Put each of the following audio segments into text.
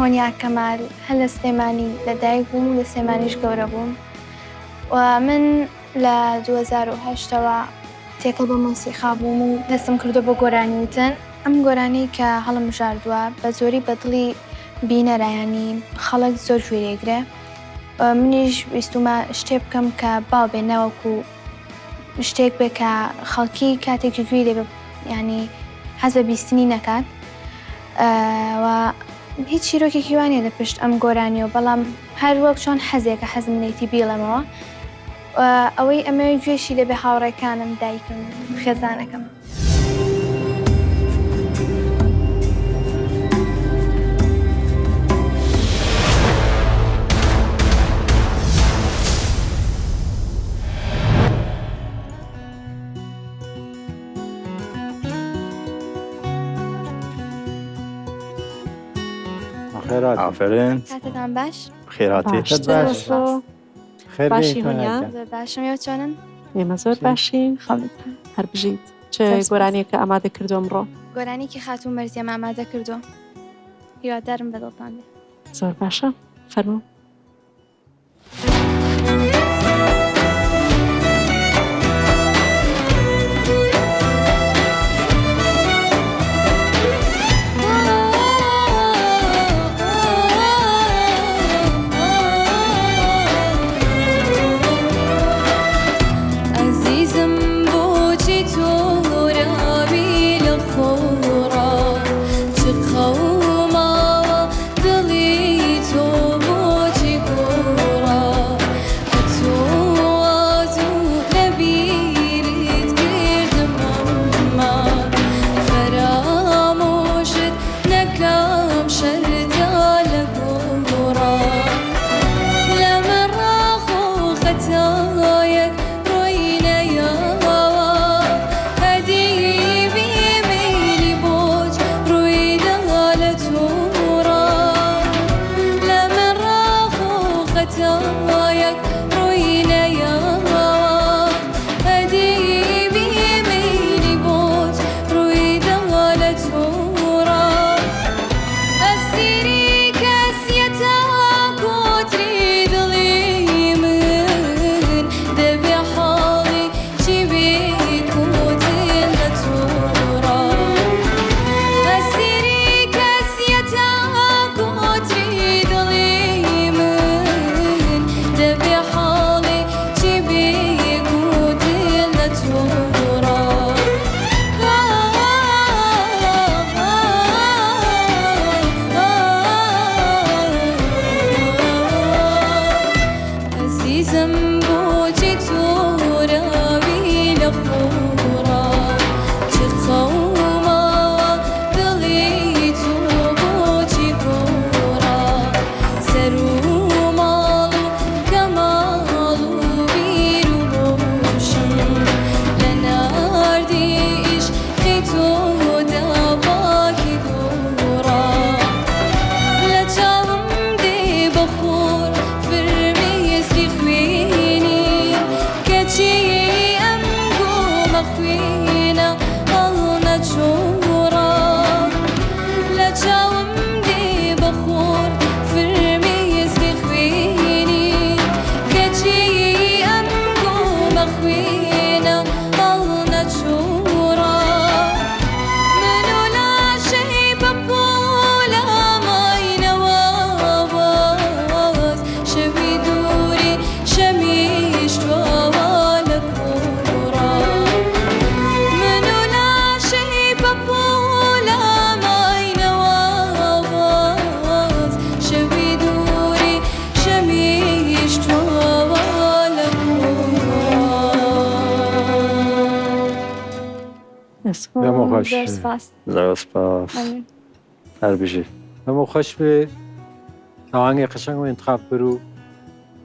هۆنیا کەمال، هەر لە سلێمانی لە دایک بووم و لە سلێمانیش گەورە بووم و من لە 2008ەوە تێکەڵ بە مۆسیقا بووم و دەستم کردووە بە گۆرانی وتن. ئەم گۆرانیەی کە هەڵمبژاردووە بە زۆری بە دڵی بینەرە یانی خەڵک زۆر گوێی لێگرێ و منیش ویستومە شتێ بکەم کە باو بێ نەوەکو شتێک بێ کە خەڵکی کاتێکی گوێی لێ ینی حەز بە بیستنی نەکات و هیچ چیرۆکێکی وانە لە پشت ئەم گۆرانیەوە بەڵام هەر وەک چۆن حەزێکە حەزم لێتی بیڵێمەوە ئەوەی ئەمەوێ گوێشی لێبێ هاوڕێکانم دایکم خێزانەکەم. ئافرین کاتتان باش خێراتی باش باشی هۆنیا باشم ئێوە چۆنن ئێمە زۆر باشین هەر بژیت چ گۆرانیەکە ئامادە کردو ئەمڕۆ گۆرانیکی خاتوو مەرزیەم ئامادە کردووە هیوادارم بەدڵتان بێ زۆر باشە فەرموو. ئەزیزم بۆچی تۆراوی لە خۆڕا چ قەوماوە دڵی تۆ بۆچی گۆڕا ئەتۆ وازوو لە بیرت کردم ئەمما فەرامۆشت نەکەم شەرتە لە گۆڕا لە من ڕاخۆ خەتایەک ڕووی نەیاوە ئەدی بێ مەیلی بۆچ ڕووی دا لە تۆڕا لە من ڕاخۆ خەتایەک ڕووی نەیاوە ئەدی بێ مەیلی بۆچ ڕووی دا لە تۆڕا ئەسیری کەسیەتە کۆتری دڵی من دەبێ حاڵی چی بێ کۆتر لە تۆڕا ئەسیری کەسیەتە کۆتری دڵی من دەبێ حاڵی چی بێ کۆتر لە تۆڕا. ئەزیزم بۆچی تۆراوی لە خۆڕا چ قەوماوە دڵی تۆ بۆچی گۆڕا سەر و ماڵ و کەماڵ و بیر و هۆشم لە ناردی عیشقی تۆدا پاکی گۆڕا لە چاوم دێ بە خۆر فرمێسکی خوێنی کەچی ئەم گۆمە خوێنە هەڵنەچۆڕا لە چاوم دێ بە خۆر فرمێسکی خوێنی کەچی ئەم گۆمە خوێنە هەڵنەچۆڕا من و لاشەی پەپوولە ماینەوە باز شەوی دووری شەمیشتووە لە کوڕا من و لاشەی پەپوولە ماینەوە باز شەوی دووری شەمیشتووە لە کوڕا. دەمو خۆش زۆر سپاس. زۆر سپاس ممنون. هەر بژی. دەمو خۆش بێ ئاهەنگی قەشەنگ و انتخاب کرد و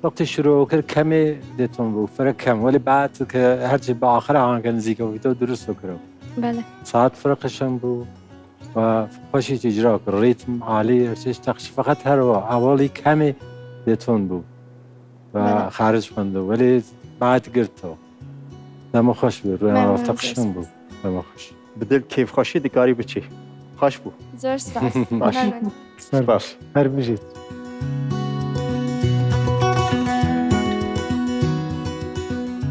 وەختی شروع کرد کەمێ دێتۆن بوو فرە کەم وەلی بعد کە هەرچی بە ئاخر ئاهەنگە نزیکە بوویتەوە دروست کرد بەڵێ. ساعت فرە قەشەنگ بوو و خۆشی ئیجرا کرد ڕیتم عالی هەرچیش تەقش فقط هەروە ئەوەڵی کەمێ دێتۆن بوو و بەڵێ. خارج خوێندەوە وەلی بعد گرتەوە دەمە خۆش بێ ممنون، ڕاستە زۆر قشنگ سپاس. بوو دەمە خۆش. بدل کەیفخۆشی دکاری بچی. خۆش بوو. زۆر سپاس. باش. سپاس. هەر بژیت.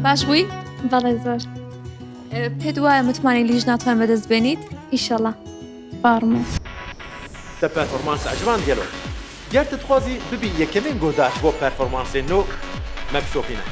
باش بووی؟ بەڵێ زۆر. پێت وایە متمانەی لیژناتان بەدەست بێنیت؟ ئیشەڵا باوەڕم هەیە. Te performans eciband gelo? Ger tu dixwazî bibî yekemîn guhdar ji bo performansên nû, me bişopîne.